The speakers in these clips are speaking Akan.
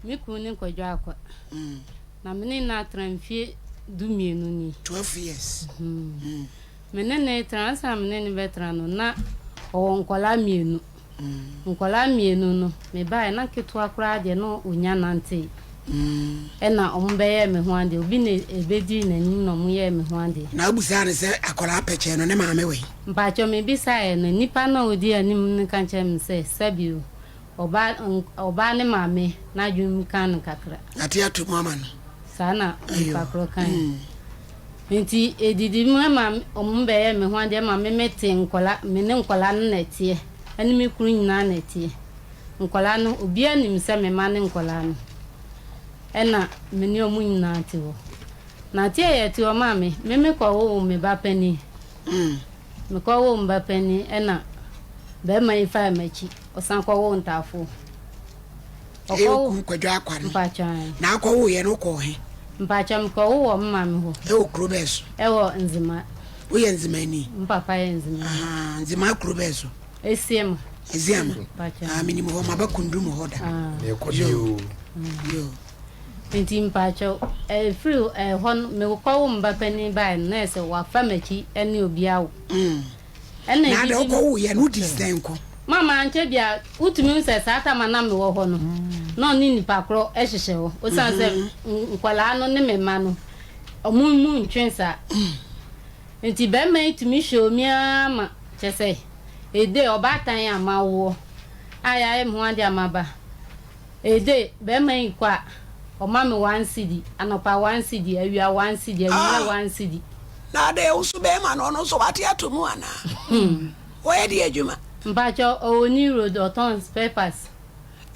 Me kunu ne Kwadwo Akwa. Na me ne no atena mfie 12 ni. 12 years. Me ne no retena, ansa na me ne no bɛtena no, na ɔwɔ nkwadaa mmienu. Nkwadaa mmienu no, mebaeɛ na ketewa koraa deɛ na ɔnya nantee. Ɛna wɔbɛyɛɛ me ho adeɛ. Obi na ɛbɛdii n'anim na wɔyɛɛ me ho adeɛ. Na wobisaa no sɛ akwadaa pɛkyɛɛ no ne maame wɔ he? Mpakyɛw, mebisaeɛ no, nipa no a ɔdi anim no ka kyerɛɛ me sɛ, sɛbi o, Ɔbaa ɔbaa ne maame n'adwene mu kaa no kakra. Ate ato mu ama no. Saa na onipa korɔ kae. Nti edidi mu ma wɔn bɛyɛ me ho adeɛ ma me me te nkɔla me ne nkɔla no na ɛteɛ ɛne me kunu nyinaa na ɛteɛ. Nkɔla no obiara nim sɛ me mma ne nkɔla no ɛna me ne wɔn nyinaa te hɔ. Na teɛ yɛ te hɔ maame me me kɔ woo me ba panin. Me kɔ woo me ba panin ɛna bɛɛma yi faa m'akyi. Ɔsan kɔ woo ntaafoɔ. Ɛyɛ okunu Kwadwo Akwa no. Mpakyɛ ae. Na akɔ woo yɛ no wokɔɔ he? Mpakyɛ mekɔ woo wɔ me maame hɔ. Ɛwɔ kuro bɛɛ so? Ɛwɔ Nzema. Woyɛ Nzemani? Me papa yɛ Nzemani. Ahaa, Nzema kuro bɛɛ so? Esiama. Esiama? Mpakyɛ. Ah, menim hɔ, maba Kundum hɔ da. Ah. Mekɔ bi o. Yo. Nti mpakyɛ, ɛfiri ɛhɔ no, mekɔ wo me ba panin baeɛ no, na ɛsɛ wafa m'akyi ɛne obi awo. Mm. Ɛna Na edidi adɛ mu. wokɔ wo yɛ no wodi sɛn nko? Mama ankyɛ bia wotumi hu sɛ saa tam a na mewɔ hɔ no na ɔne nipa korɔ hyehyɛ hɔ osiane sɛ nkwadaa no ne me mma no ɔmo mu ntwe saa nti bɛrima yi tumi hwɛɛ mi ara ma kyɛ sɛ ede ɔbaatan a mawoɔ a yɛayɛ me ho adeɛ a maba Ede, bɛɛma yi kɔ a, ɔma me one cedi, anɔpa one cedi, awia one cedi, anwummerɛ Ah! one cedi. Na adɛn, wo so bɛɛma no, ɔno nso wate ato mu anaa? Ɔyɛ deɛ adwuma? Mpakyɛw, ɔwɔ New Road, ɔtɔn spare parts.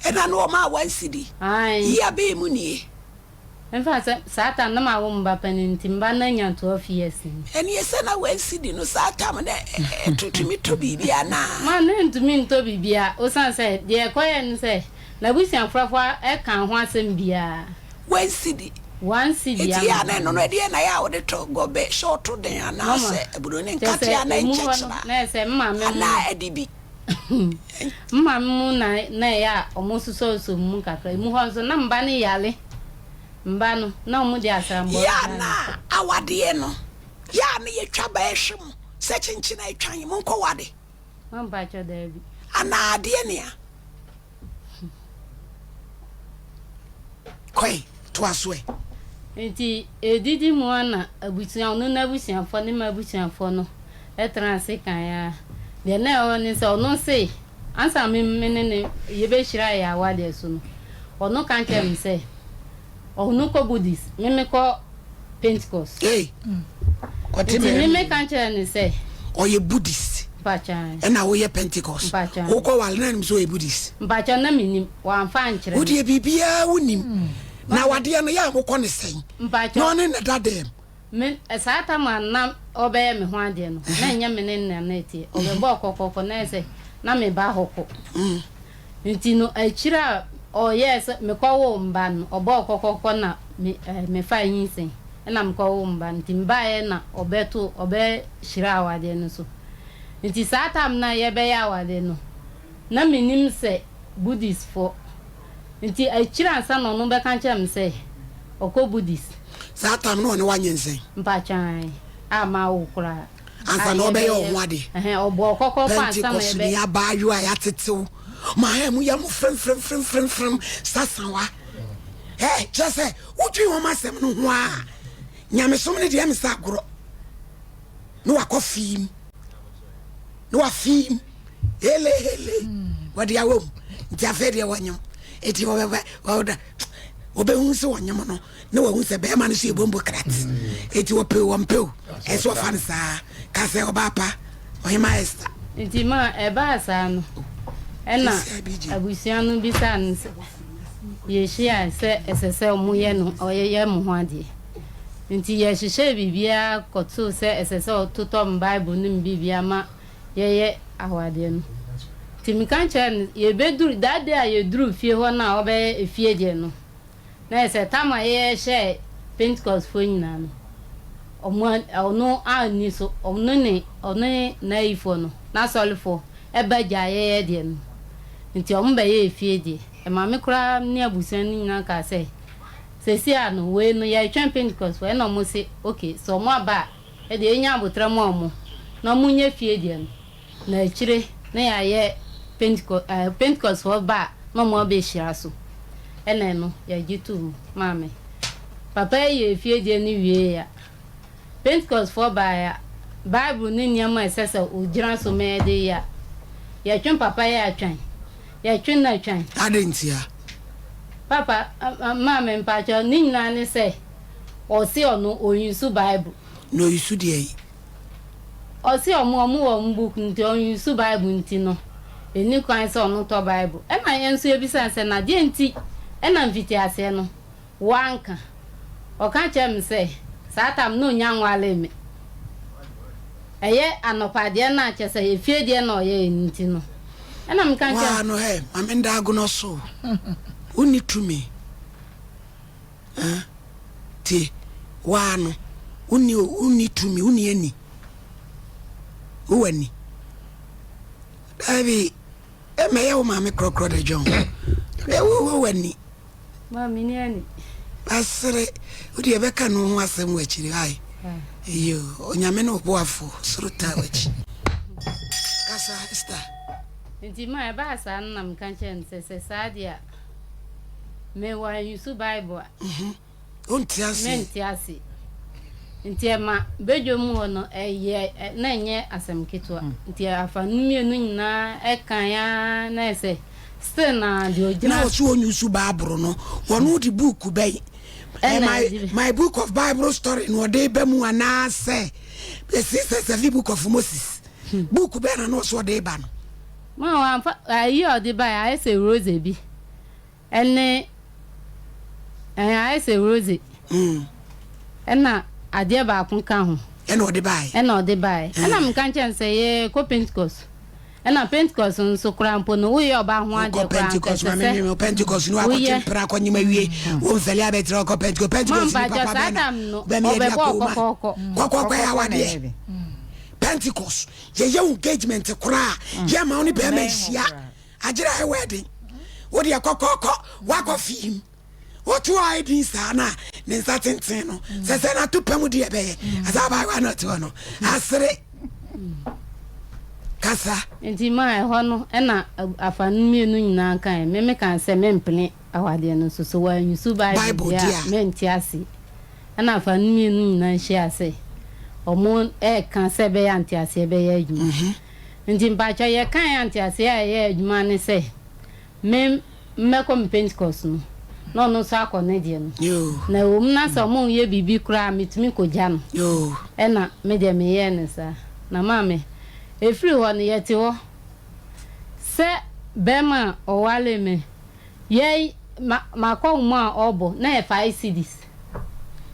Ɛna no ɔmaa one cedi? Ae. Yi abɛɛ mu nie? Ɛmfa sɛ saa tam no na mawo me ba panin nti me ba no anya 12 years ni. Ɛneɛ sɛ na one cedi no saa tam no ɛto tumi tɔ biribi anaa? Ma no ntumi ntɔ biribiara osiane sɛ deɛ ɛkɔyɛɛ ne sɛ n'abusuafoɔ ɛkaa ho asɛm biara. One cedi. 1 cedi Nti yɛ a ama. na ɛno no ɛdeɛn na yɛ a wode tɔ gɔbɛ short den anaa Mama sɛ aburo ne kyerɛ nkate sɛ anaa emu hɔ no nkyɛkyerɛ na ɛyɛ sɛ me maame mo anaa adibi. Me maame mu na na ɛyɛ a wɔsosɔsosɔ mu kakra. Emu hɔ nso na me ba no yare. Me ba no, na wɔde asrambɔ Yɛ a gyaa na no. awadeɛ no, yɛ a na yɛtwa ba ɛhwe mo sɛ kyenkyen a ɛtwan, monkɔ wade. Ma mpakyɛ daabi. Anaa adeɛ nea. Kɔe, toa so ɛ. Nti ɛdidi mu ara na abusua, ɔno n'abusuafoɔ ne m'abusuafoɔ no tenaa ase kaeɛ ara. Deɛ na ɛwɔ hɔ ne sɛ, ɔno se, ansa me me ne no yɛbɛhyira yɛn awadeɛ so no, ɔno ka kyerɛɛ me sɛ, ɔno kɔ Buddhist, me mekɔ Pentecost. Ei, kɔte Nti me. me meka kyerɛɛ no sɛ. Ɔyɛ Buddhist. Mpakyɛ. Ɛna woyɛ Pentecost. Mpakyɛ. Wokɔ wale na nim sɛ ɔyɛ Buddhist. Mpakyɛ na menim, wamfa ankyerɛ me. Wodeɛ biribiara wonim. Na awadeɛ no yɛ a mokɔ ne sɛn? Mpakyɛ. Na ɔne ne da dɛm. Me, saa tam a na ɔrebɛyɛ me ho adeɛ no, na ɛnyɛ me ne no na na ɛteɛ. Ɔbɛbɔɔ kɔkɔkɔ, na ayɛ sɛ na me ba hɔ kɔ. Nti no, akyire a ɔyɛɛ sɛ mekɔwoo me ba no, ɔbɔɔ kɔkɔkɔ na me, eh, mefaa nyinsɛn, ɛna mekɔwoo me ba no. Nti mebaeɛ na ɔbɛto, ɔbɛhyiraa awadeɛ no so. Nti saa tam no a yɛrebɛyɛ awadeɛ no, na mennim sɛ Buddhistfoɔ Nti akyiri ansa na ɔno bɛka akyerɛ me sɛ ɔkɔ Buddhist. Saa tam no ɔne wo anyinsɛn? Mpakyɛ ae, a mawo koraa. Ansa na ɔbɛyɛ wo ho adeɛ? Ɛhɛn, ɔbɔɔ kɔkɔ kɔ ansa na yɛbɛ. Pentecost ni abaayewa a yɛatetew ma ha mu yɛ mo fremfremfremfrem sasawa. Ɛ kyerɛ sɛ wodwen wɔn asɛm no ho a, nyamesom no deɛ ɛmsa agorɔ. Na wakɔ fiim. Na wafiim. Hele hele. Wɔde awɔ mu. Nti afei deɛ wɔnyem. Nti wɔbɛba wɔda wɔbɛhu sɛ wɔnyem no na wɔhu sɛ bɛrima no so yɛ bombo krat. Nti wɔpew wɔmpew. Ɛsɛ wɔfa no saa. Ka sɛ ɔbaa pa ɔhema Esther. Nti ma ɛbaa saa no, ɛna abusua no bisaa no sɛ, yɛhyiae sɛ ɛsɛ sɛ wɔyɛ no ɔyɛ mo ho adeɛ. Nti yɛhyehyɛɛ biribiara kɔtoo sɛ ɛsɛ sɛ ɔtotɔ me Bible ne me biribiara ma yɛyɛ awadeɛ no. Nti meka kyerɛɛ no, yɛbɛduru, that day a yɛduruu fie hɔ no a ɔbɛyɛ efie deɛ no, na ayɛ sɛ tam a yɛhyɛɛ Pentecostfoɔ nyinaa no, ɔmo, ɔno anni so, ɔno ne, ɔne n'ayifoɔ no, n'asɔrefoɔ, ɛba gyaa yɛyɛ deɛ no. Nti ɔmo bɛyɛɛ efie deɛ. Ɛma me koraa ne abusua no nyinaa kaa sɛ, Seesei a no, wei no, yɛretwɛn Pentekostefoɔ. Ɛna wɔn se, Ok, sɛ wɔn aba a, ɛdeɛ yɛnya aboterɛ ma wɔn, na wɔnyɛ fie deɛ no, na akyire na yɛayɛ Pentekost, ɛɛ, Pentekostefoɔ ba a, na wɔn abɛhyira so. Ɛna ɛno, yɛgye too mu maa me. Papa yi yɛɛ fie deɛ no wieeɛ a, Pentekostfoɔ baeɛ a, Bible ne nneɛma a ɛsɛ sɛ wogyina so ma yɛde yɛ a, yɛtwe papa yɛ atwɛn, yɛtwe no atwɛn. Adɛn ntia? Papa, maame mpakyɛw, ne nyinaa ne sɛ ɔse ɔno ɔnuse Bible. Na ɔuse deɛn? Ɔse ɔmo ɔmo wɔ ɔmo book nti ɔnuse Bible nti no, ɛnni kwan sɛ ɔno tɔ Bible. Ɛna yɛn nso yɛbisa no sɛ na deɛn nti ɛna mfitiaseɛ no Wanka. Ɔka kyerɛɛ me sɛ, saa tam no na ɔnnya nwaree me. Ɛyɛ anɔpa deɛ no a kyerɛ sɛ efie deɛ na ɔyɛeɛ no nti no. Ɛna meka kyerɛɛ Waa no hɛ, ma me nda agonɔ so o. Wonni tumi. Eh, tie, waa no, wonni o, wonni tumi, wonni ani. Wowɔ ani. Daabi, ɛmɛyɛ wo maame korɔkorɔ de dwon. Wowɔ ani. Ma menni ani. Masere, wo deɛ yɛbɛka no ho asɛm wɔ akyiri ae. Iyo, Onyame ne wo boafo, soro taa w'akyi. Kasa, Esther. Nti ma ɛbaa saa no na meka kyerɛɛ no sɛ, sɛ saa deɛ a, me wanuse Bible a. Wonte aseɛ. Mente ase. Nti ɛma badwam hɔ no ɛyɛ na ɛnyɛ asɛm ketewa. Nti afa no mmienu nyinaa ɛkan ara na ayɛ sɛ still na deɛ ɔgyina. Na ɔso ɔnyusu Bible no, wɔn de book bɛn? Ɛna My, ɛde. my book of Bible story na ɔde ba mu anaasɛ the book of Moses? Book bɛn na na ɔso ɔde ba no? Ma wamfa ayi a ɔde baeɛ ayɛ sɛ rose bi. Ɛne ɛɛ ayɛ sɛ rose. Ɛna adeɛ baako ka ho. Ɛna ɔde baeɛ. Ɛna ɔde baeɛ. Ɛna meka kyerɛ no sɛ yɛkɔ Pentecost. Ɛna Pentecost nso koraa mpo no woyɛ ɔbaa ho adeɛ Wokɔ koraa nka Pentecost ɛsɛ maame sɛ mi Pentecost no akɔtwe woyɛ. mpena akɔnyem awie. Wo mfɛle abɛtena ɔkɔ Pentecost. Pentecost ni Mampakyɛ papa saa bɛn na tam no bɛn yɛde ɔbɛbɔɔ akɔ ma. kɔkɔɔkɔ. Kɔkɔɔkɔ yɛ Kɔkɔɔkɔ na awadeɛ. ɛyɛ bi. Pentecost yɛyɛ wo engagement koraa yɛma wo ne bɛrima Mmɛn ho nhyia. koraa. Agyerɛ ayɛ wedding wo deɛ kɔkɔkɔ wakɔ fim woto a edin saa na ne nsa tenten no sɛ sɛ na to pɛ mu deɛ ɛbɛyɛ asa abaayewa na ɔte hɔ no asere kasa. Nti ma ɛhɔ no ɛna afa no mmienu nyinaa kae me me kaa sɛ mempene awadeɛ no nso so wanyusu Bible deɛ a mente ase ɛna afa no mmienu nyinaa hyia sɛ ɔmo ɛɛka sɛ ɛbɛyɛ a nteaseɛ bɛyɛ adwuma. Nti mpakyɛw yɛkae a nteaseɛ a ɛyɛ adwuma ne sɛ me mɛkɔ me Pentecost no na ɔno nso akɔ ne deɛ no. Na ɛwɔ mu na sɛ ɔmo yɛ biribi koraa a metumi kɔgya no. Ɛna me deɛ meyɛɛ no saa. Na maame, ɛfiri hɔ no yɛte hɔ sɛ bɛrima a ɔwaree me Yɛi ma makɔ wo mu a ɔbɔ na yɛ five cedis.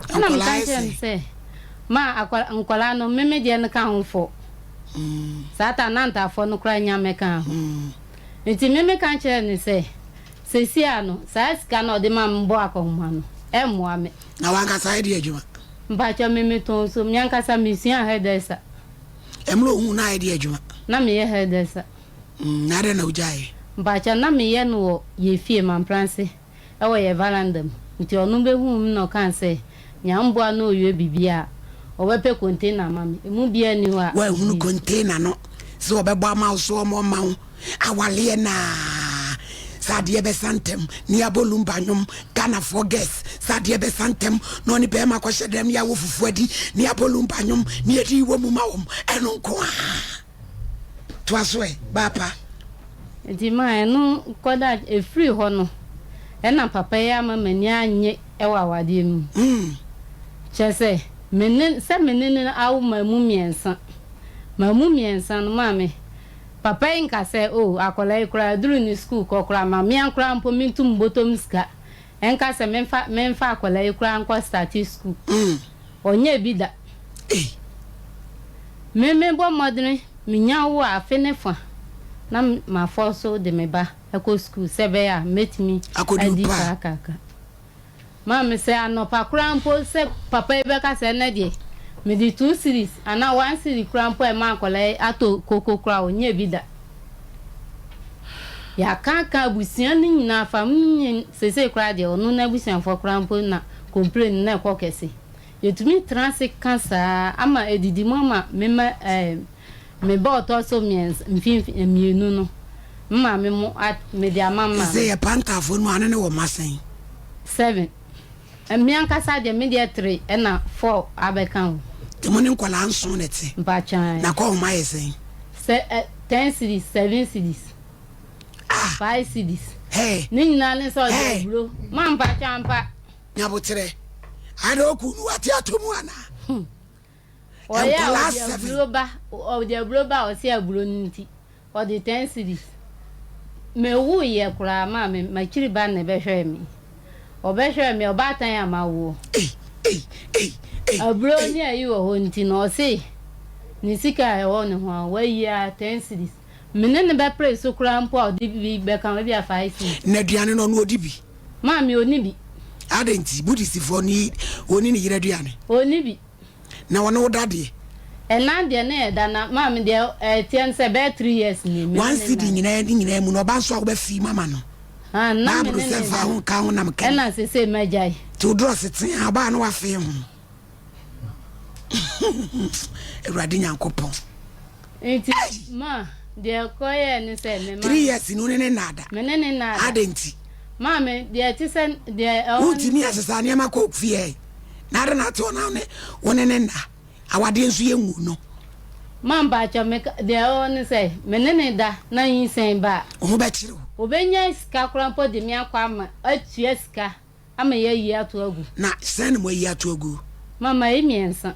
Ɛna meka Nkwadaa kyerɛ no sɛn? sɛ ma akwa nkwadaa no me me deɛ no ka ho fɔ. Saa ta na ntaafoɔ no koraa nya mɛka ho. Nti me meka kyerɛ no sɛ seesei a no saa sika no a ɔde ma me bɔ akɔnhoma no ɛmmoa me. Na wankasa ayɛ deɛ adwuma? Mpakyɛw me metɔn nso me ankasa mesua hairdresser. Ɛmmerɛ ohuu no ayɛ deɛ adwuma? Na meyɛ hairdresser. Mm, na adɛn na wogyaeɛ? Mpakyɛw, na meyɛ no wɔ yɛn fie, Mampranse, wɔ yɛn varanda mu. Nti ɔno bɛhuu me na ɔkaa sɛ, nea mboa no ɔwie biribi a, ɔbɛpɛ container ama me. Ɛmu biara nni hɔ a Woanhunu ɔdii. container no sɛ ɔbɛbɔ ama wo so ɔma ɔma wo awaleɛ no a, sɛ adeɛ bɛsa ntɛm ne yɛabɔ lumba nnwom, Ghanafoɔ girls, sɛ adeɛ bɛsa ntɛm na ɔne bɛrima akɔhyɛ dɛm ne yɛawɔ fufuo adi ne yɛabɔ lumba nnwom ne yɛde wɔ mu ma wɔn, ɛno nko ara. Toa so ɛ, baa pa. Nti ma ɛno kɔda ɛfiri hɔ no ɛna papa yi ama m'ani annye wɔ awadeɛ no mu. Kyerɛ sɛ me ne sɛ me ne no awo mmamu mmiɛnsa, mmamu mmiɛnsa no maame papa yi nka sɛ oh akwadaa yi koraa aduru ne sukuu kɔ koraa ma mea koraa mpo mentu me bɔtɔm sika Ɛnka sɛ memfa memfa akwadaa yi koraa nkɔ starte sukuu. Ɔnyɛɛ bi da. Me mebɔ mmɔdene menya wo a afe ne fa na mafɔ so de me ba kɔ sukuu sɛ ɛbɛyɛ a mɛtumi adi saa kakra. Maame sɛ anɔpa koraa mpo sɛ papa yi bɛka sɛ ɛnnɛ deɛ mede two cedis anaa one cedi koraa mpo a ɛma akwadaa yi atɔ koko koraa a ɔnyɛɛ bi da. Yɛaka aka abusua no nyinaa fa no nyin seesei koraa deɛ ɔno n'abusuafoɔ koraa mpo na complain no na ɛkɔ kɛse. Yɛtumi tena ase ka saa ama ɛdidi mu ama me mma ɛɛ me ba ɔtɔ so mmiɛnsa mfimfini mmienu no me maame mo a mede ama me maame. Sɛ yɛ Pantaafoɔ no mu a ɔne ne wɔ mma sɛn? Seven. Me ankasa deɛ me deɛ tre ɛna four abɛka ho. Nti mo ne nkwadaa nson na ɛte? Mpakyɛ ae. Na kɔ nhoma yɛ sɛn? Sɛ ɛ ten cedis, seven cedis, Ah! five cedis. Hey! Ne nyinaa ne sɛ ɔde Hey! aburo. Ma mpakyɛ ampa. Nyaboterɛ, ada oku no wate atɔ mu anaa? Ɔyɛ a Nkwadaa ɔde seven. aburo ba, ɔde aburo ba a ɔse aburo no nti. Ɔde ten cedis. Me woo yɛ koraa maa me makyiri ba na ɛbɛhwɛɛ me. Ɔbɛhwɛɛ me ɔbaatan a mawoɔ. Ei ei ei ei Aburo ei. ne ayi wɔ hɔ nti no ɔse ne sika a ɛwɔ ne ho a wayi ara ten cedis. Me ne no bɛpere so koraa mpo a ɔde bi bɛka ho ebia five cedis. Na aduane no ɔno ɔdi bi? Maame ɔnni bi. Adɛn nti? Buddhistfoɔ no ɔnni ne yere aduane? Ɔnni bi. Na wɔne wo da deɛ? Ɛnan deɛ ne ɛda na maame deɛ ɛteɛ ne sɛ bɛyɛ tere years nie me ne One ne cedi nna. nyinaa ne nyinaa mu no ɔba nso a wobɛ fii mama no. Haa na me Bible ne sɛ ne mfa da ho nka ho nam kari. ɛna sesei magyae. Nti wo drɔs tea a ɔbaa no wafee ho. Awurade Nyankopɔn. Nti ma deɛ ɛkɔyɛɛ ne sɛ me ma. Three years ni wo ne ne nna da. Me ne ne nna da. Adɛn nti? Maame deɛ ɛte sɛ deɛ ɛwɔ ne sɛ. Wontumi asesa nneɛma kɔ fie ɛ. Na adɛn na ate hɔ na wo ne wo ne ne nna. Awadeɛ nso yɛ ngu no. Ma mpakyɛ me deɛ ɛwɔ ne sɛ me ne ne da na nyinsɛn ba a. Wo ho bɛkyere wo. Ɔbɛnya sika koraa mpo de me akɔ ama atua sika. Ama yɛayi ato agu. Na sɛn na moayi ato agu? Ma mayi mmiɛnsa.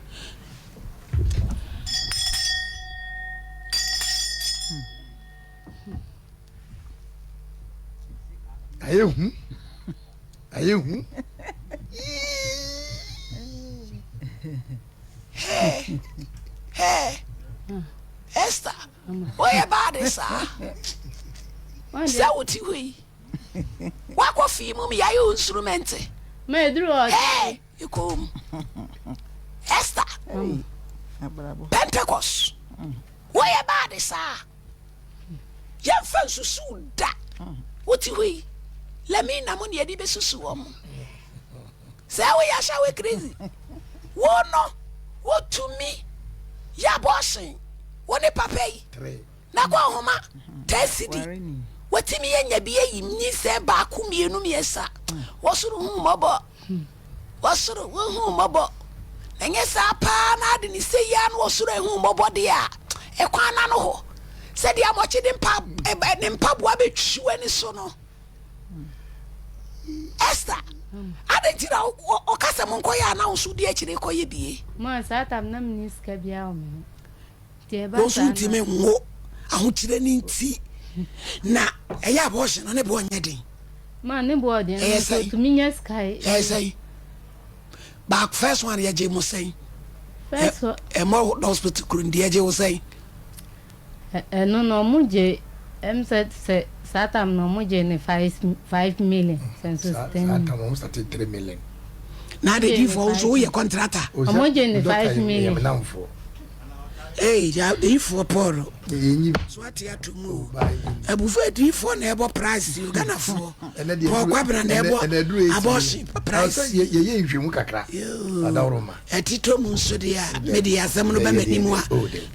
Ayɛ hu. Ayɛ hu. Hey, hey, Esther, woyɛ baade saa. Sɛ wote hɔ yi. Wakɔ fii mu yayɛ wo nsurumɛnte. Ma eduru hɔ. Hey, ikom. Esther. Pentecost. Woyɛ baade saa. Yɛmfa nsusuw da. Wote hɔ yi. Lamina mo ne yɛde bɛsusu wɔn mo. Sɛ woyɛ ahyɛ crazy. Wo no, wotumi yɛ abɔɔsen. Wo ne papa yi. Na kɔ nhoma taa sidi. Watumi anya bi ayi nyinsɛn baako mmienu mmiɛnsa. Wɔsoro hu mmɔbɔ. Wɔsoro wohu mmɔbɔ. Na nyɛ saa paa na ade ne sɛ yi ano wɔsoro ehu mmɔbɔ deɛ a ɛkwan na no hɔ. Sɛdeɛ amɔkye de mpa ne mpaboa bɛtwi w'ani so no. Esther, adɛn nti na ɔka sɛ monkɔyɛ a na wo nso wodi akyire kɔyɛ bie? Ma saa tam na menni sika biara wɔ me ho. Wɔn nso ntumi nwo ahokyerɛ no nti na ɛyɛ abortion no ne boɔ nyɛ den. Ma ne boɔ den ɛyɛ sɛn tumi nya sika ɛyɛ sɛn baako first one yɛgye mo sɛn first one ɛmɔ hospital kuro ndi yɛgye wo sɛn. Ɛno no ɔmo gye ɛm sɛ sɛ saa tam no ɔmo gye ne five five million sɛ nso ten million. Saa tam ɔmo start three million. Na ade di fo nso woyɛ kɔntrata. Ɔmo gye ne five million. Ee adiyifoɔ Paul so ate ato mu o. Abufo adiyifoɔ na ɛbɔ price o Ghanafoɔ. Paul Kwabena na ɛbɔ abortion price. Yɛyɛ nhwɛmu kakra. Adaworoma. Ɛtitɔ mu nso deɛ a mede asɛm no bɛ m'anim a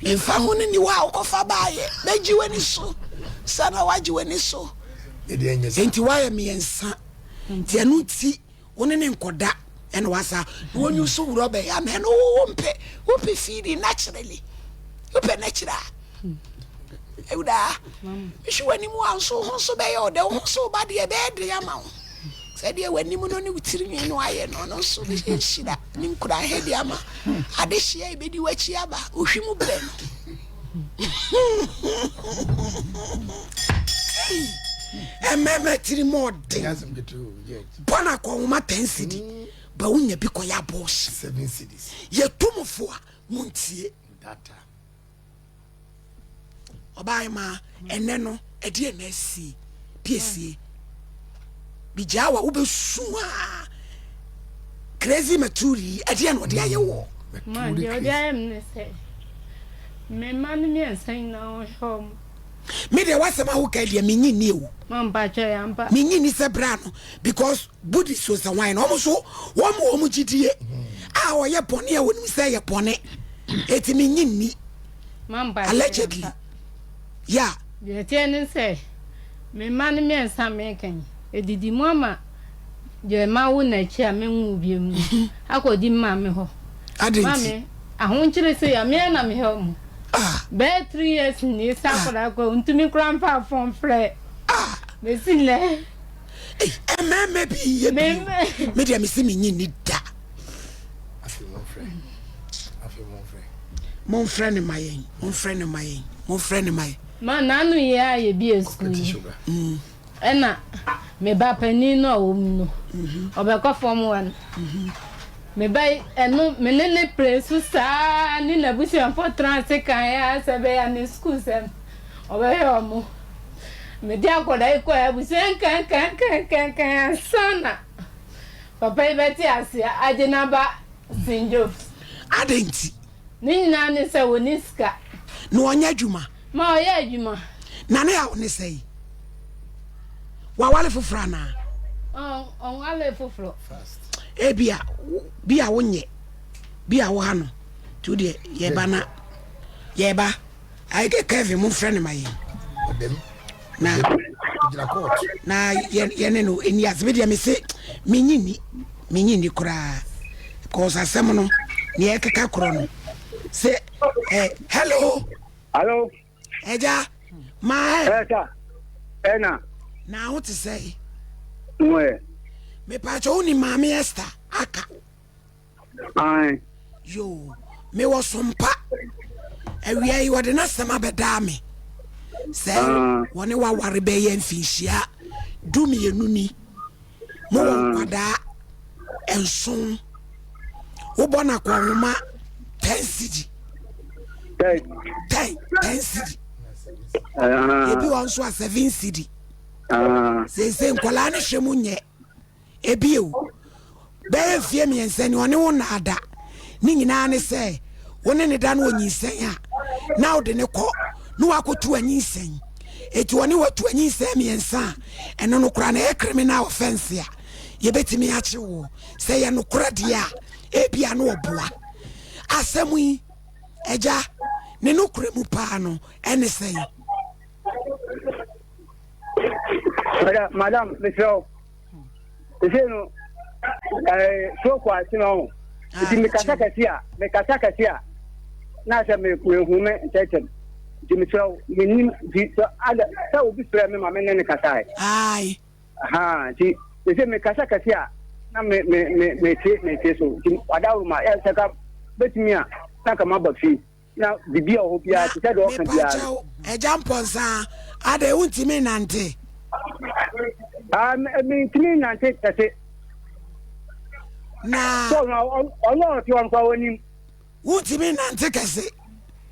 memfa ho ne niwa a wokɔfa baayɛ mɛgye w'ani so sɛ na woagye w'ani so. Enti woayɛ mmiɛnsa nti ɛno nti Wo ne no nkɔda ɛna wasa na wɔnyi so wura ɔbɛyɛ ama ɛno wo mpɛ wopɛ feeding naturally wopɛ natural awuraa mehwɛ w'anim a nso ho nso bɛyɛ ɔdɛ wo ho nso woba deɛ ɛbɛyɛ den ama wo sɛdeɛ w'anim no ne wo tirinwi no ayɛ no ɔno nso bɛyɛ nhyira ne nkuranhɛ de ama adehyeɛ ɛbɛdi w'akyi aba ohwi mu berɛ no ɛmɛmɛ tiri mu ɔden Bɔ no akɔnhoma ten cedi ba wonya bi kɔyɛ abortion. Seven cedis. Yɛtu mo fo a montie. Data. Ɔbaa ma ɛnɛ no ɛdeɛ na asie piesie. Bigyaa wa wobɛsu a crazy maturi ɛdeɛ na ɔde ayɛ wɔ. Ma deɛ ɔde ayɛ me ne sɛ me mma no mmiɛnsa nyinaa ɔhwɛ wɔn. Me deɛ w'asɛm a woka deɛ menyi nni o. Menyi nni sɛ bra no because Buddhist o sɛ hwan no wɔn so wɔn wɔn gyidie a ɔyɛ bɔne a wɔnim sɛ ɛyɛ bɔne eti menyi nni allegedly yeah. Deɛ ɛteɛ ne sɛ me mma no mmiɛnsa meka yi ɛdidi mu ama deɛ mawo no akyi a menwoo biom no akɔdi me maame hɔ. Adɛn nti? Maame, ahokyere sei a, me ara na mehɛ wɔn. Bɛyɛ 3 years nie sɛ akwadaa koraa ɔntumi koraa mfa phone mfrɛ. Bɛsi nnɛ. Ei, mmarima bi yɛ bi o. Me deɛ mese menyi nni da. Afei momfrɛ. Afei momfrɛ. Momfrɛ no ma yɛn. Momfrɛ no ma yɛn. Momfrɛ no ma yɛn. Ma n'ano yɛ a yɛbie sukuu yi. Ɛna me ba panin no a ɔwɔ mu no, ɔbɛkɔ fam one. Me ba yi, ɛno me ne no pere so saa ne n'abusuafoɔ tena ase kan ara sɛ ɛbɛyɛ a ne sukuusɛm ɔbɛhwɛ wɔn. Mede akwadaa yi kɔɛ abusua nkankankankankan ansa na papa yi bɛte aseɛ agye n'aba St. Joe's. Adɛn nti? Ne nyinaa ne sɛ wɔnni sika. Na ɔnyɛ adwuma. Ma ɔyɛ adwuma. Na ne haw ne sɛn? Wawale foforɔ anaa? Ɔnwale foforɔ. Ebia bi a wonyɛ bi a woha no nti wodeɛ yɛba na yɛba ayɛ Kevin mo mfrɛ no ma yɛn na na yɛne no ɛni ase me deɛ mese menyi ni menyi ni koraa because asɛm no neɛ ɛkeka korɔ no sɛ eh, hello Hello. Ẹja, maa ẹ. Ẹ sa, ẹ na. Na ho te sɛ. Mo ɛ. Mepaakyɛ wo ni maame Esther aka. Ae. Yoo, mewɔ sompa. Awia yi wɔde n'asɛm abɛdaa me. Sɛ ah. wɔne waware bɛyɛ mfinhyia 12 ni. Mowɔ ah. nkwadaa nson. Wobɔ no akɔnhoma 10 cedi. 10 10 cedi. Ah. Ebi wɔ nso a 7 cedi. Seesei nkwadaa no hwɛ mu nyɛ. Ebio, bɛyɛ mfeɛ mmiɛnsa ni ɔne wo nnaa da. Ne nyinaa ne sɛ wo ne ne da no ɔnyinsɛn a, na wode ne kɔ na wakɔtu anyinsɛn. Eti ɔne watu anyinsɛn mmiɛnsa a, ɛno no koraa na ɛyɛ criminal offence a yɛbɛtumi akye woɔ. Sɛ yɛ nokorɛ deɛ a, ebia na ɔboa. Asɛm yi, agya, ne nokorɛ mu paa no, ɛne sɛn? Madam, madam, mesrɛ wo. Sese no, ɛɛ stroke ase no ho. Nti mekasa kɛse a, mekasa kɛse a, na sɛ me mehu me ntɛntɛm. Nti mesrɛ wo, menim nti sɛ ada sɛ obi frɛ me ma me ne ne kasae. Ae. Aha, nti sese mekasa kɛse a, na me me me mete mete so. Nti wadaworo ma yɛ sɛ ka betumi a, na ka maba fie. Na biribi a ɔwɔ hɔ biara te sɛ deɛ ɔka biara no. Mepakyɛw, Agya Mpɔnsa, adɛn wontumi nnante? Ah, mentumi nnante kɛse. Na. Sɛ ɔno ɔno ɔte hɔ nko a ɔnim. Wontumi nnante kɛse.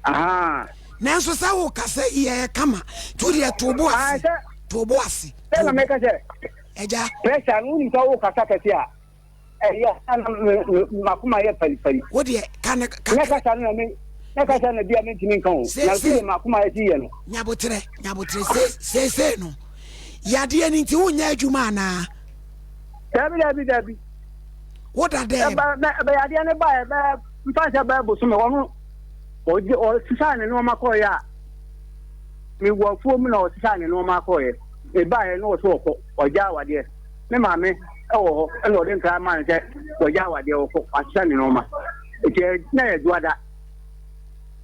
Aha. Nanso sɛ wokasa yi ɛyɛ kama, nti wodeɛ to bo ase. To bo ase. Sɛ na mɛka sɛ. Agya. Pressure no wonim sɛ wokasa kɛse a. Ɛyɛ a na m'akoma yɛ paripari. Wo deɛ, ka no kakra. Nyɛ kasa no na me, nyɛ kasa na bi a mentumi nka o. Na sɛdeɛ m'akoma asi yɛ no. Nyaboterɛ, nyaboterɛ, seesei no, yadeɛ no nti wonyɛ adwuma anaa? Dabi, dabi, dabi. Woda dɛm? Ɛbɛ yadeɛ no baeɛ bɛɛ, mfa sɛ bɛɛ bosome, ɔno, ɔgye, ɔsesaa ne nneɛma kɔeɛ a, mewɔ afuo mu na ɔsesaa ne nneɛma kɔeɛ. Mebaeɛ na ɔsɛ ɔkɔ, ɔgya awadeɛ. Me maame wɔ hɔ ɛna ɔde nkra maa no sɛ wɔgya awadeɛ wɔkɔ wasesa ne nneɛma nti na yɛ dwoada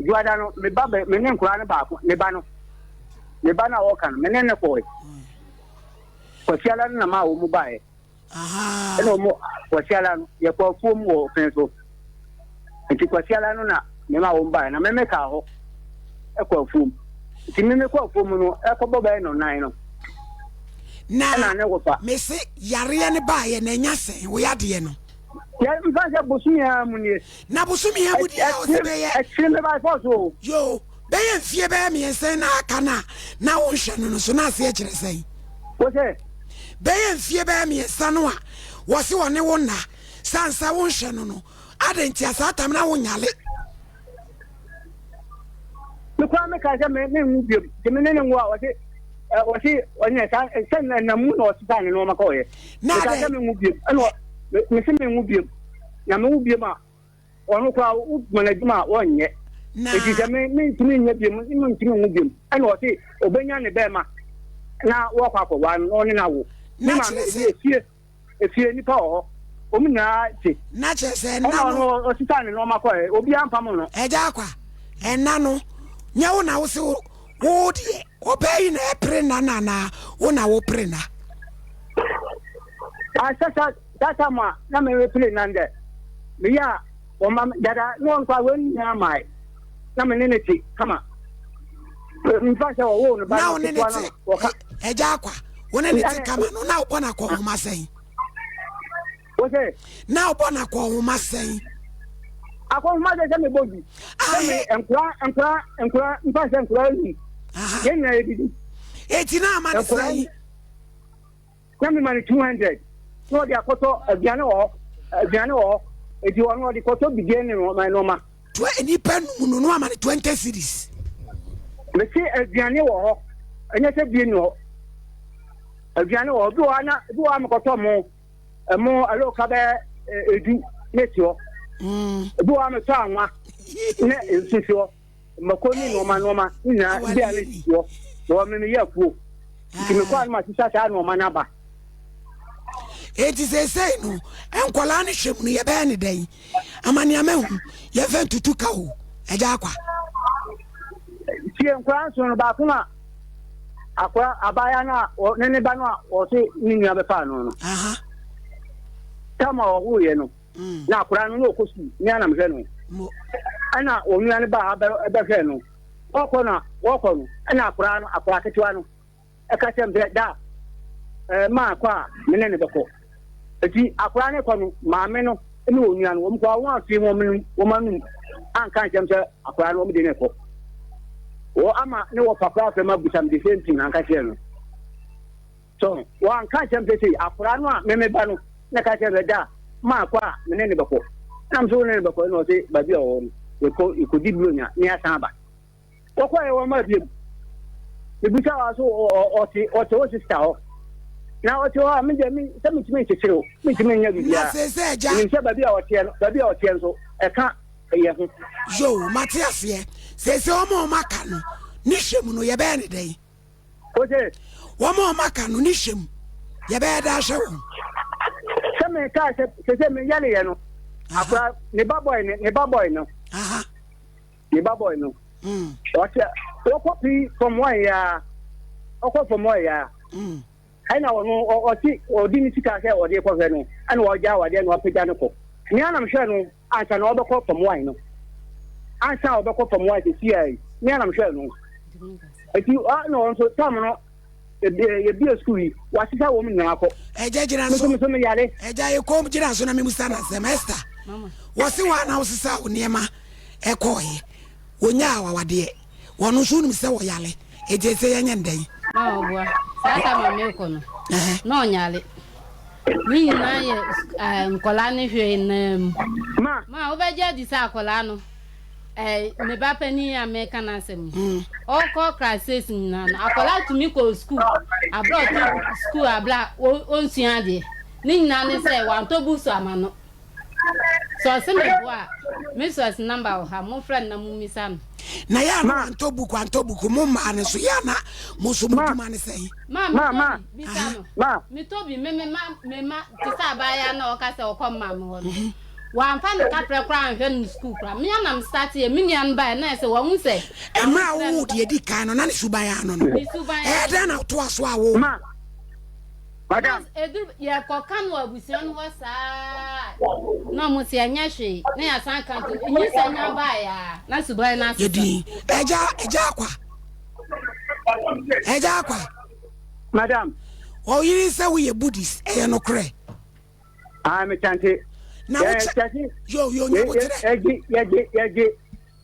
dwoada no me ba bɛ me ne nkwadaa no baako ne ba no ne ba no a ɔka no me ne ne kɔɛ kwasiala no na maa wɔn mu baeɛ ɛna wɔn kwasiala no yɛkɔ afuom wɔ fɛn so nti kwasiala no na me maa wɔn baeɛ na me me kaa hɔ ɛkɔ afuom nti me me kɔ afuom no ɛkɔbɔ bɛyɛ nɔnan no. Na mese yareɛ no baeɛ na ɛnya sɛn wo yadeɛ no. Mfa sɛ bosome a mu nie. Na bosome a mu deɛ a ɔsɛ bɛyɛ. Ɛkyere me by force o. Yoo bɛyɛ mfie bɛyɛ mmiɛnsa na aka no a na wonhwɛ no no so na aseɛ kyerɛ sɛn. Wo sɛ. Bɛyɛ mfie bɛyɛ mmiɛnsa no a wɔse wɔne wo nna sansa wonhwɛ no no adɛn nti a saa tam na wonyale. Me koraa meka sɛ me menwo biom nti me ne ne nwo a ɔse ɔse ɔnyɛ saa sɛ ɛnam mu na ɔsesa ne nneɛma kɔɔyɛ. Meka sɛ menwo biom ɛna mese menwo biom na mewo biom a ɔno koraa woma no adwuma a wɔnyɛ. Eti sɛ me mentumi nyɛ biom mentumi nwo biom ɛna ɔse ɔbɛnya ne bɛrima na wɔkɔ akɔwaa no na ɔne no awo. Me maame efie Efie nnipa wɔ hɔ, wɔn nyinaa te. Na kyerɛ sɛ ɛnna no. Ɛna ɔno ɔsesaa ne nneɛma kɔɛ, obiara mfa mo no. Agya Akwa, ɛnna no, nyɛ wo na wose wo deɛ ɔbaa yi na ɛpere nna no anaa wo na wopere nna? Sɛ sa saa tam a na merepere nna no dɛ, meyɛ a wɔma dada na ɔno koraa wɔn nyinaa mae na me ne ne te kama. Mfa sɛ ɔwoo no ba no ketewa no wɔka. Agya Akwa, wo ne ne te kama no na wobɔ no akɔnhoma sɛn? Wo sɛ? Na wobɔ no akɔnhoma sɛn? Akɔnhoma sɛ sɛ mebɔ bi. Sɛ me nkora nkora nkora mfa sɛ nkora num. Yɛn nyinaa yɛdidi. Eti na ama ne sɛn? Na mema no 200 na ɔde akɔtɔ aduane wɔ hɔ aduane wɔ hɔ eti ɔno ɔde kɔtɔ bidie ne nneɛma nneɛma. To nipa num no no ama no 20 cedis. Mese aduane wɔ hɔ ɛnyɛ sɛ bie ni hɔ aduane wɔ hɔ bi wɔ hɔ na bi wɔ hɔ a mekɔtɔ mo ɛmo ɛlɔka bɛyɛ edu na esi hɔ ebi wɔ hɔ a metɔ anwa na esisi hɔ. Mako ne nnoɔma nnoɔma nyinaa bi a ne sisi hɔ na wɔn meyɛ afuo nti mekɔ a no ma sisa saa nnoɔma no aba. Enti seesei no nkwadaa no hwɛ mu no yɛbɛyɛ ne dɛn ama nea mahu yɛmfa ntutu ka o agya akwa. Tie nkwadaa nson no baako a akora abaayewa no a ne ne ba no a wɔse ne nua bɛfaa no no. Tam a ɔwoeɛ no. Mm. Na akwadaa no na ɔkɔ sukuu ne anam hwɛ no. Ɛna onua no baa ha bɛhwɛ no. Wɔkɔ no wɔkɔ no ɛna akwadaa no akwadaa ketewa no ɛka kyerɛ me sɛ da ɛɛ maa kɔ a me ne ne bɛkɔ. Eti akwadaa no kɔ no maame no ne onua no wɔn kɔ wɔn afei wɔn wɔn anum anka nkyɛn sɛ akwadaa no wɔn de ne kɔ. Wɔ ama ne wɔ papa afɛm abusa me the same thing anka kyerɛ no. So wanka ankyerɛ me sɛ sei, akwadaa no a me me ba no na ɛka kyerɛ me sɛ da maakɔ a me ne no bɛkɔ. Na me nso wo ne no bɛkɔ ɛna ɔse baabi a ɔwɔ no yɛkɔ yɛkɔdi buronya na yɛasan aba. Wɔkɔɛ wɔn ma biam. Mebisa wa so ɔte ɔte wo sista hɔ. Na ɔte hɔ a me deɛ me sɛ mentumi nkyekyere o mentumi nyɛ biribiara. Menim sɛ baabi a ɔteɛ no baabi a ɔteɛ nso ɛka yɛ ho. Yoo mate aseɛ. Seesei wɔn a wɔaka no ne hwɛ mu no yɛbɛyɛ ne dɛn? Ose. Wɔn a wɔaka no ne hyɛ mu, yɛbɛyɛ dɛ ahwɛ wɔn. Sɛ mekaa sɛ sɛ sɛ meyareyɛ no, akora ne ba bɔe ne ne ba bɔe no. Ne ba bɔe no. Mm. Ɔsɛ wɔkɔ pii fam wɔn ya. Ɔkɔ fam wɔn ya. Mm. Ɛna ɔno ɔte ɔdi ne sika sɛ ɔde kɔhwɛ no ɛna ɔgya awadeɛ na ɔpagya no kɔ. Nea nam hwɛ no ansa na ɔbɛkɔ fam wan no ansa a ɔbɛkɔ fam wan sisi a yi ne anam hwɛ no eti na ɔno nso tam no yɛbie sukuu yi wasesa wɔn nyinaa kɔ. Ɛgya gyina so nso me yare. Ɛgya yɛ kɔn gyina so na mi musa na asɛm Esther wɔsi wɔn a na wosesa wo nneɛma ɛkɔɔyɛ wɔnya awawadeɛ wɔn nso wonim sɛ wɔyale eti ese yɛnyɛ ndɛn. Maa ɔboa saa ta ma mekɔ no na ɔnyale. Ne nyinaa yɛ nkwadaa no hwɛ naa mu. Ma. Ma wobɛgye adi sɛ akwadaa no, me ba panin a meka n'asɛm yi, mm. ɔkɔ class six nyinaa no, akwadaa tumi kɔ sukuu, abere ɔte sukuu abere a ɔnsua adeɛ. Ne nyinaa ne sɛ wantɔ books ama no. Sɛ ɔse me boa a, me sɔs number wɔ ha, momfrɛ no na mommisa no. Na yɛ a na wantɔ book wantɔ book mo mmaa no so yɛ a na mo nso mo dwuma ne sɛn. Ma metɔ bi bisa no. Metɔ bi me me ma me ma te sɛ abaayewa na ɔka sɛ ɔkɔ mmaa me hɔ no. Mhm. Wamfa ne kaprɛ koraa anhwɛ no sukuu koraa. Me anam start yɛ me nua no baeɛ na ɛsɛ wɔn sɛ. Mmerɛ a wowoo deɛ di kan no na ne suban ano no. Ne suban. Ɛyɛ dɛn na wotoa so a wo. Madam. Edu yɛkɔka no wɔ abusua no hɔ saa na ɔmo se ɛnyɛ hwee na yɛasan ka nto nyinsɛn nya baeɛ a na suban no asesa. Yɛdin ɛgya ɛgya akwa ɛgya akwa. Madam. Ɔyere sɛ woyɛ Buddhist ɛyɛ nokorɛ. Ah, me chante. Na wo kyɛ yo yo nyabotrɛ. Yɛgye yɛgye yɛgye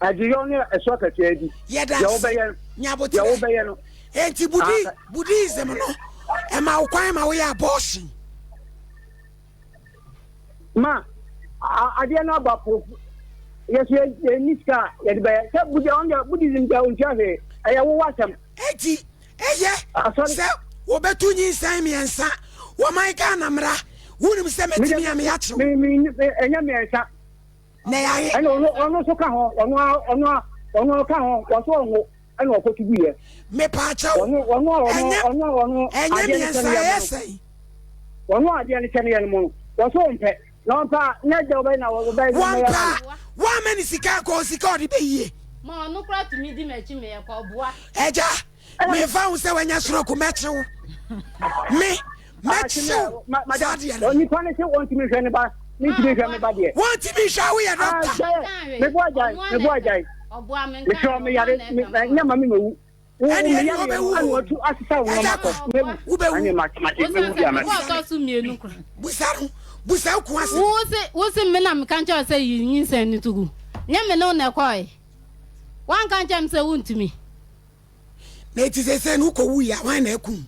adeyɔ ne ɛso akatua di. Yɛda ase nyabotrɛ. Deɛ wobɛyɛ no. Enti Budi ah. Buddhism no ɛma wo kwan ma woyɛ abortion. Ma adeɛ no aba po. Yɛso yɛnni sika a yɛde bɛyɛ. Sɛ Buddha ɔno deɛ Buddhism deɛ ɔntua hwee. Ɛyɛ wo asɛm. Enti ɛyɛ sɛ wɔbɛto nyinsɛn mmiɛnsa wɔ man Ghana mmara. Wonim sɛ mɛtumi a meyakyew. Ɛnyɛ mmiɛnsa. Na ɛyɛ ahe? Ɛna ɔno ɔno nso ka ho ɔno ɔno ɔno ka ho wɔso ɔnwo ɛna ɔkɔto gu yɛ. Mepaakyɛw. Ɔno ɔno ɔno ɔno ɔno ɛnyɛ mmiɛnsa ɛyɛ sɛn? Ɔno adeɛ no kyɛ no yɛ no mu no wɔso ɔmpɛ. Na ɔmpa a, na agya wobɛyɛ na wobɛyɛ na Wɔmpa a, woamma ne sika anka ɔwɔ sika a ɔde bɛyie. Ma ɔno koraa tumi di m'akyi ma yɛkɔ ɔboa. Agya, memfa ho sɛ wanya stroke, mɛkye wo. Me, mɛkye wo saa adeɛ no. Onipa no se wɔntumi nhwɛ ne ba, mentumi nhwɛ me ba deɛ. Wɔntumi nhwɛ a woyɛ dɔkta. Mebo agyae, mebo agyae. Mesrɛ wo, meyare, nyɛ ma me mawu. Ɛne ɛne wobɛwu o. Agya kwa, wobɛwu. Busa no, busa wo ko asɛm. Wo se me na meka nkyerɛ wo sɛ yi nyinsɛn no to gu. Nyɛ me ne wo na ɛkɔe. Woanka nkyerɛ me sɛ wontumi. Na eti sese no wokɔ wuyi a hwan na akum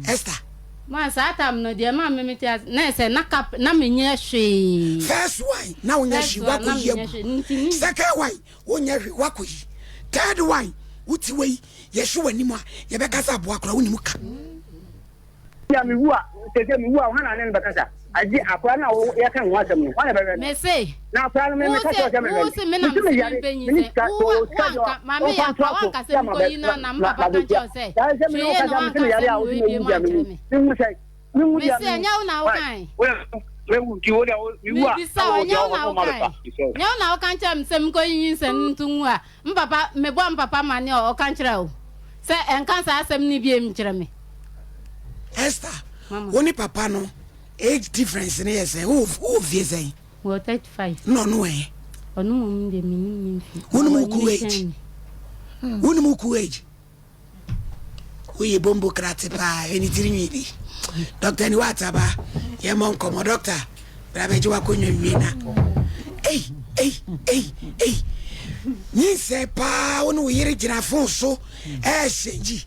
Esther? Ma saa tam no deɛ ma me mete ase na ɛsɛ na kap na menyɛ hwee. First one na wonyɛ hwee wakɔ yi agu. Second one Wonyɛ hwee woakɔyi. Third one wote wei yɛhwe w'anim a yɛbɛka sɛ aboa koraa wonim ka. Bia mewu a sese mewu a hwan na ne no bɛkasa agye akora no a yɛka ho asɛm no hwan na bɛhwɛ no mese na akora no meka kyerɛ sɛ mehwɛ no mese meyare mene sika sɛ sika deɛ ɔmfa ntoa so sɛ ma bɛtua saa sɛ mene wo kasa mese meyare a wose mewu bia mewu mehu sɛ Mese ɛnyɛ wo na wokae. Mebisa wo, ɛnyɛ wo na wokae? Nyɛ wo na woka nkyerɛ me sɛ menkɔyi nyinsɛn no nto ngu a me papa, mebɔɔ me papa amanneɛ a ɔka nkyerɛɛ wo sɛ ɛnka saa asɛm no bio nkyerɛ me. Esther, wo ne papa no age difference no yɛ sɛn? Wowɔ mfie sɛn? Mewɔ 35. Na ɔno ɛ? Ɔno mmom deɛ mennim ne mfie. Wonim wo ku age? Wonim wo ku age? Woyɛ bombo krate paa hwɛ ne tiri nwi bi. Dɔkta ni wataba yɛ mɔ nkɔmɔ dɔkta bra bɛgye wakɔnwa nwie na. Ei ei ei ei nyinsɛn paa wo ne wo yere gyina fon so ɛɛhyɛ gyi.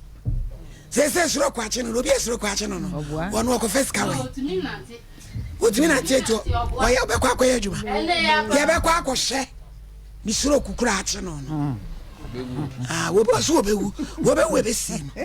Sɛ soro kwakye no no obi soro kwakye no no wɔn ɔkɔfɛ sika wɔ wotumi nante etu ɔyɛ ɔbɛkɔ akɔyɛ adwuma yɛbɛkɔ akɔhyɛ. Ne soro kukura akye no no. Ah, wɔbɛ so wɔbɛwu, wɔbɛwu ɛbɛsie no.